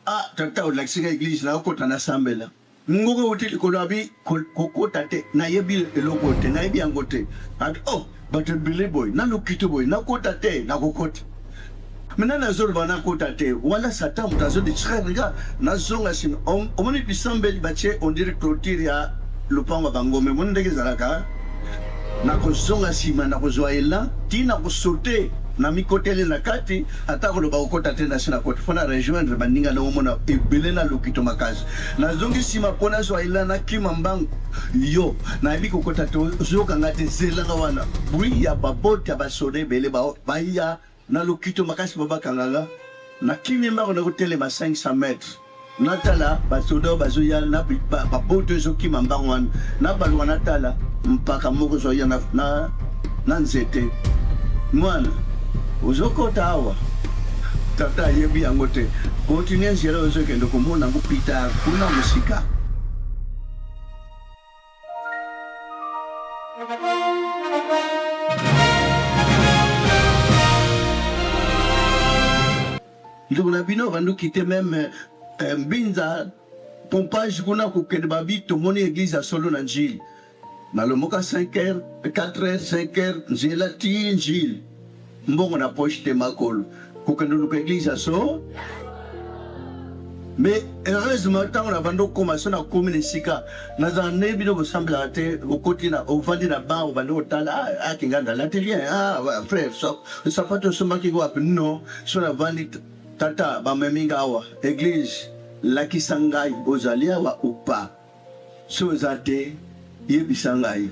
Ah tata olakisi nga eglise nakota nasambela. Mongongo ewuti likolo abi kokota te nayebi eloko oyo te nayebi yango te abi oh bato ebele boye na lokito boye nakota te nakokota me nani azoloba nakota te wana satan moto azo distraire nga nazonga nsima omoni bisambeli batie on dirait clôture ya lopango ya bangombe omoni ndenge ezalaka Nakozonga nsima, nakozwa elan ti nako sauter, namikoteli na kati, ata koloba kokota te nasi nakoti po na rejoindre baninga na omona ebele na lokito makasi. Nazongi nsima po nazwa elan nakima mbangu, yo nayebi kokota te ozoyoka nga te zela nga wana. Bruit ya ba bottes ya ba soda ebele baya Na lokito makasi po bakanga nga, na kimi mbango nako telema 500 metres natala ba soda oyo bazo ya na ba boto ezo kima mbango wana, na baluka natala mpaka moko ezo ya na nzete, mwana ozo kota awa? Tata ayebi yango te, continuer nzela ozo kende okomona yango plus tard kuna musika. Ndeko na bino abandi okite meme eh, mbinza pompage kuna kokende babi tomoni eglise ya solo na njili nalomoka 5 heures 4 heures 5 heures nzela ti njili Mbongo na poche te makolo kokende luka eglise ya so mais heureusement ntango na bandi okoma so nakomi na esika nazala nde bino bosambelaka te okoti na ovandi na bar obandi kotala ah, akinganda alati rien ah, frère so, sapato osombaki wapi no so navandi tata bamemi nga awa eglise lakisa ngai ozali awa ou pas Soki oza te yebisa ngai.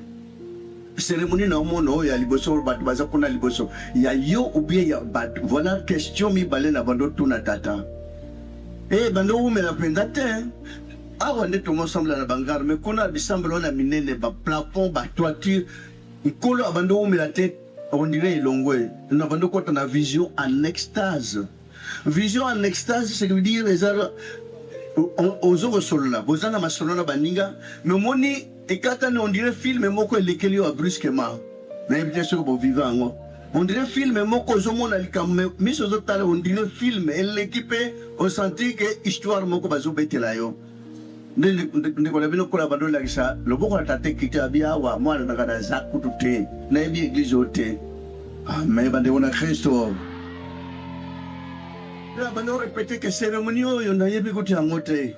Ceremonie na omona oyo ya liboso oyo bato baza kuna liboso ya yo ou bien ya bato voilà question mibale na bando tuna tata eh bando wumela mpenza te awa nde tomosambela na bangare mais kuna bisambelo wana minene ba plafond ba toiture nkolo abandi owumela te on dirait elongwe na bando kota na vision en extase Vision en extase ce qui veut dire eza ozo kosolola boza na masolo na baninga mais omoni ekatani on dirait film moko elekeli yo brusquement nayebi te soki boviva yango on dirait film moko ozomona likambo mais miso ozotala on dirait film eleki mpe osentir ke histoire moko bazobetela yo nde ndeko na bino kola bando olakisa loboko na tata ekiti abi awa mwana nanga naza kutu te nayebi eglise oyo te amen bandeko na kristo bando repete ke cérémonie oyo nayebi kutu yango te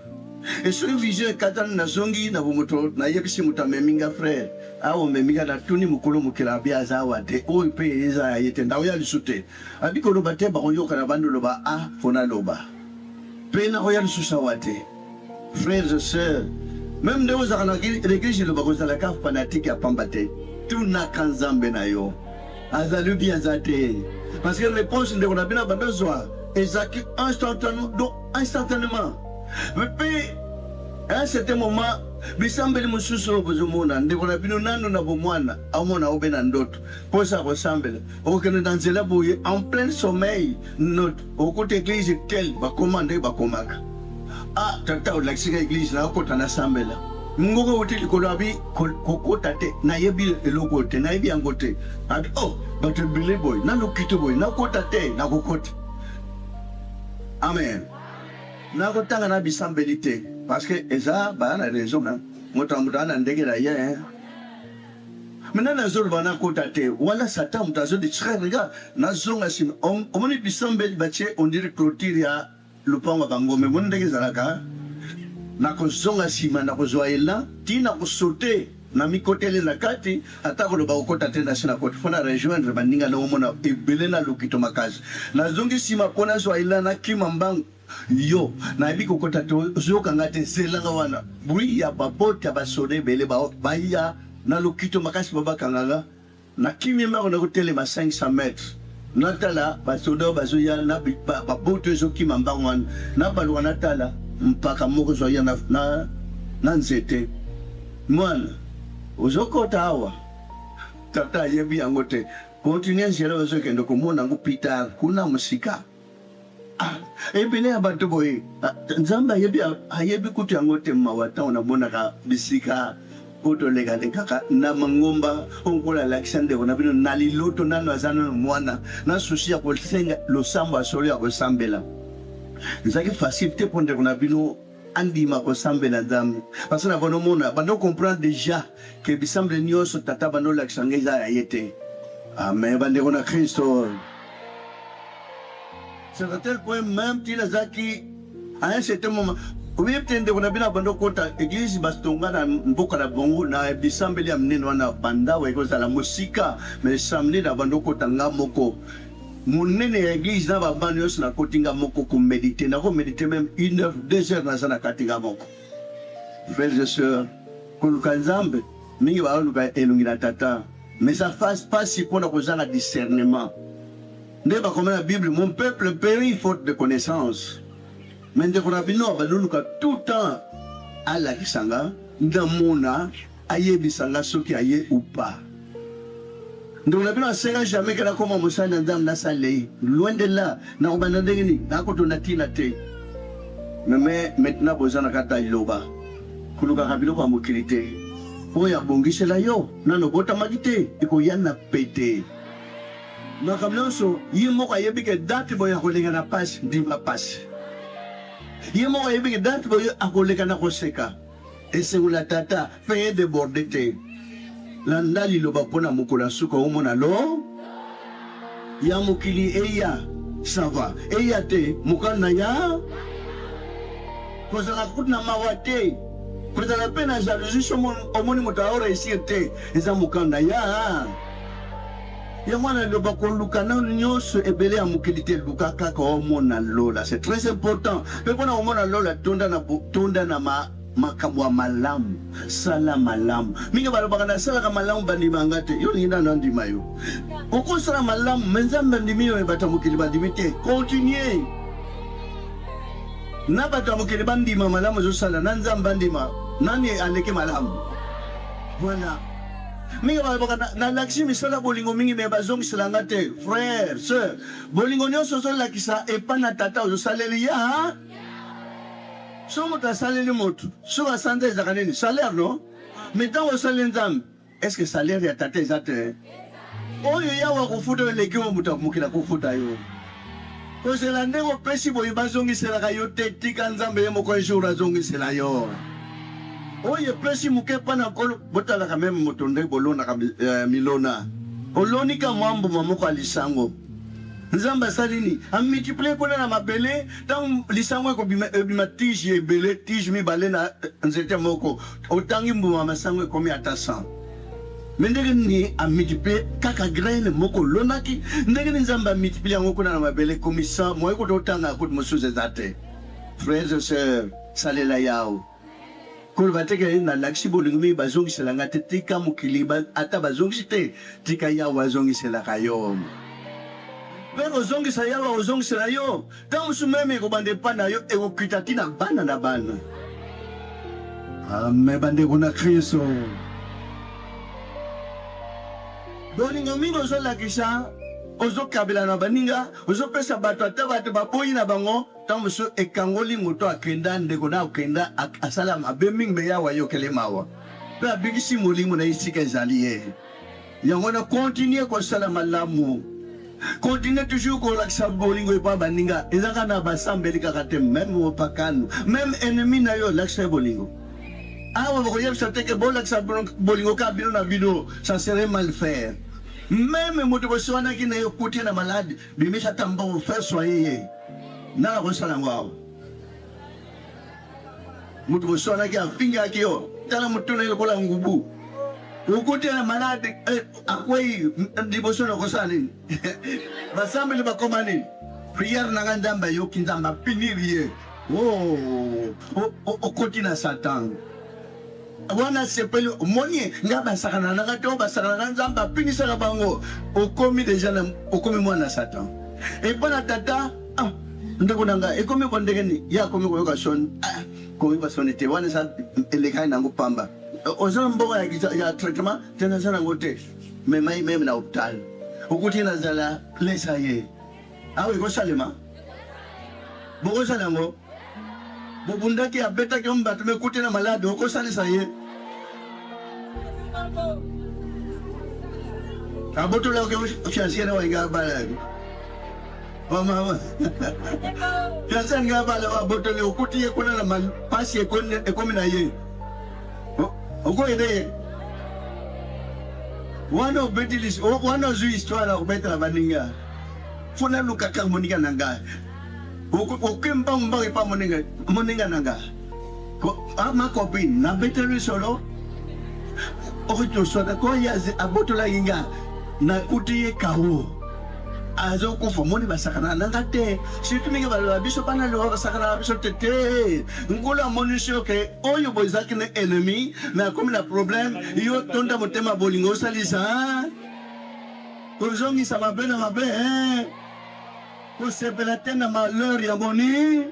esoki vision ekatani nazongi na bomoto nayebisi moto amemi nga frère awa omemi nga natuni mokolo mokili abi aza awa te oyo mpe eza ya ye te ndaoya lisu te abi koloba te bakoyoka na bandi oloba a mpo naloba Pe nakoya lisusu awa te. Frères et sœurs, meme ndenge ozalaka na l'eglise eloba kozala ka fanatique ya pamba te. Tunaka Nzambe na yo. Azali ou bien aza te. Parce que réponse ndeko na bino abanda ozwa ezalaki instantanément, donc instantanément. Pe à un certain moment bisambeli mosusu oyo bozomona ndeko na bino nanu na bomwana amona obe na ndoto mposa ya kosambela okokende na nzela boye en plein sommeil note Okuta eglise tel bakoma ndenge bakomaka. Ah tata olakisi nga eglise nakota nasambela. Mongongo ewuti likolo abi kokota te nayebi eloko oyo te nayebi yango te. Abi oh bato ebele boye na lokito boye nakota te nakokota. Amen. Nakotanga na bisambeli te parce que eza baa na raison hein. Moto na moto aza na ndenge na ye hein. Maintenant nazoloba nakota te wana satan moto azo distraire nga nazonga sima omoni bisambeli batie on dirait clôture ya lopango ya bangombe omoni ndenge ezalaka nakozonga sima nakozwa elan ti nakosaute na mikoteli na kati ata koloba kokota te nasi nakoti mpo na rejoindre baninga na omona ebele na lokito makasi nazongi sima mpo nazwa elan nakima mbangu Yo nayebi kokota te ozoyoka nga te zela nga wana bruit ya ba botte ya ba soda ebele baya na lokito makasi po bakanga nga na kimi mbango nako telema 500 metres natala ba soda oyo bazoya na ba botte ezokima mbango wana nabaluka natala mpaka moko ezoya na, na, na nzete mwana ozokota awa tata ayebi yango te continue nzela ozokende komona yango plus tard kuna mosika Ah, ebele ya bato boye ah, nzambe ayebi ayebi kutu yango te mawa ntango namonaka bisika oyo tolekalekaka na mangomba oyo nkola alakisa ndeko na bino na liloto nano aza nano mwana na susi ya kosenga losambo ya solo ya kosambela. Ezalaki facile te mpo ndeko na bino andima kosambela Nzambe parce que na bando mona bando comprendre dejà que bisambele nyonso tata bando lakisa ngai eza ya ye te. Amen bandeko na Kristo. C'est à tel point même ti nazalaki à un certain moment oyebi te ndeko na bino abanda okota eglise batonga na mboka na bango na bisambeli ya minene wana bandawa ekozala mosika mais samedi na banda okota nga moko monene ya eglise na babana nyonso nakoti nga moko komedite nakomedite meme une heure 2 heures naza na kati nga moko. Frères et sœurs, koluka Nzambe mingi baoluka elongi na tata mais ça face pasi mpona kozanga discernement. Nde bakoma na Bible, mon peuple périt faute de connaissance. Mais ndeko na bino baluluka tout temps alakisa nga ndamona ayebisa nga soki aye ou pas. Ndeko na bino asenga jamais ke nakoma mosali na Nzambe nasala ye. Loin de là, nakobanda ndenge nini? Nakotona ntina te. Mais maintenant boza na kati ya liloba, kolukaka biloko ya mokili te. Oyo abongisela yo nano obotamaki te, ekoya na pete. Makambo nyonso ye moko ayebi ke date boye akoleka na pasi, ndima pasi. Ye moko ayebi ke date boye akoleka na koseka. Esengo na tata pe e deborde te. Landa liloba mpo na mokolo ya suka omona lo ya mokili eya ça va eya te mokano na ya kozala kutu na mawa te kozala mpe na jalousie so omoni moto ao réussir te eza mokano na ya yango wana liloba koluka nano nyonso ebele ya mokili te luka kaka omona lola c'est très important mpe mpona komona lola tonda na, tonda na ma, makambo ya malamu sala malamu mingi balobaka nasalaka malamu bandima nga te yo olingi nano andima yo okosala malamu me Nzambe andimi yo bato ya mokili bandimi te continue na bato ya mokili bandima malamu ozosala na Nzambe andima nani aleki malamu voilà. Mingi balobaka nalakisi misala bolingo mingi me bazongisela nga te. Frère, sœur, bolingo nyonso ozolakisa epa na tata ozosaleli ya so moto asaleli moto soki asanza ezalaka nini salaire no me ntango osaleli Nzambe est ce que salaire ya tata eza te oyo yawe akofuta oyo eleki oyo moto mokili akofuta yo kozela ndenge opesi boye bazongiselaka yo te tika Nzambe ye moko un jour azongisela yo oyo epesi moke mpa na nkolo. Botalaka meme moto nde bolonaka milona oloni ka mwa mbuma moko ya lisango Nzambe asali nini amultiplie kuna na mabele ntango lisango ekobima ebima tige ebele tige mibale na nzete moko otangi mbuma masango ekomi ata 100 me ndenge nini amultiplie kaka graine moko olonaki ndenge nini Nzambe amultiplie yango kuna na mabele ekomi 100 moye kutu otanga kutu mosusu eza te. Frères et sœurs, salela Yawe. Koloba te ke nalakisi bolingo mingi bazongisela nga te tika mokili ata bazongisi te tika Yawe azongiselaka yo pe kozongisa Yawe akozongisela yo tango mosusu meme ekobanda epa na yo ekokita ti na bana na bana. Amen bandeko na Kristo. Bolingo mingi ozolakisa ozokabela na baninga ozopesa bato ata bato baboyi na bango Tango mosusu ekangoli moto akenda ndeko na akenda asala mabe mingi me Yawe ayokeli mawa mpe abikisi molimo na ye esika ezali ye. Yango wana continue kosala malamu, continue toujours kolakisa bolingo epa baninga. Eza kaka na basambeli kaka te, meme mopakano, meme ennemi na yo lakisa ye bolingo. Awa bakoyebisa te ke bolakisa bolingo kaka bino na bino, ça serait mal faire. Meme moto boswanaki na ye okuti ye na malade, bimisa ata mbongo faire soigner ye. Nani akosala yango awa? Moto boswanaki afingaki yo, tala motu na ye lokola ngubu, okuti na malade eh, akwei liboso na okosala nini? Basambeli bakoma nini? Priere na nga Nzambe ayoki, Nzambe apunir ye. Oh, okoti na Satan wana asepeli omoni nga basakana nanga te oyo basakana na Nzambe apinisaka bango okomi deja na okomi mwana Satan epa na tata ah, ndeko na ngai ekomi ko ndenge nini ye akomi koyoka soni ah, koyoka soni te wana eza elekaki nango pamba oza na mbongo ya, ya traitement te naza nango te mema ye meme na hôpital okuti na zala lesa ye awa ekosalema bokosala yango bobundaki abetaki yo bato mekuti na malade okosalisa ye abotolaki fiansie na wainga abalaki. Mama fiance alingi abala, babotoli, okuti ye kuna na pasi ekomi na ye, okoyede ye wana, obeti wana, ozwi histoire ya kobetela baninga. Fo naluka kaka moninga na ngai, oke mbangu mbangu epa moninga na nga, ma copine, nabeteli solo oyo toswaka koya, abotolaki nga, nakuti ye kawo, azokufa. Moni, basakana nanga te, surtout mingi baloba biso bana loba basakana na biso te. Te, Nkolo amonisi yo ke oyo boye ezalaki na ennemi, mais akomi na problème. Yo tonda motema bolingo, osalisa, kozongisa mabe na mabe, kosepela te na malheur ya moni.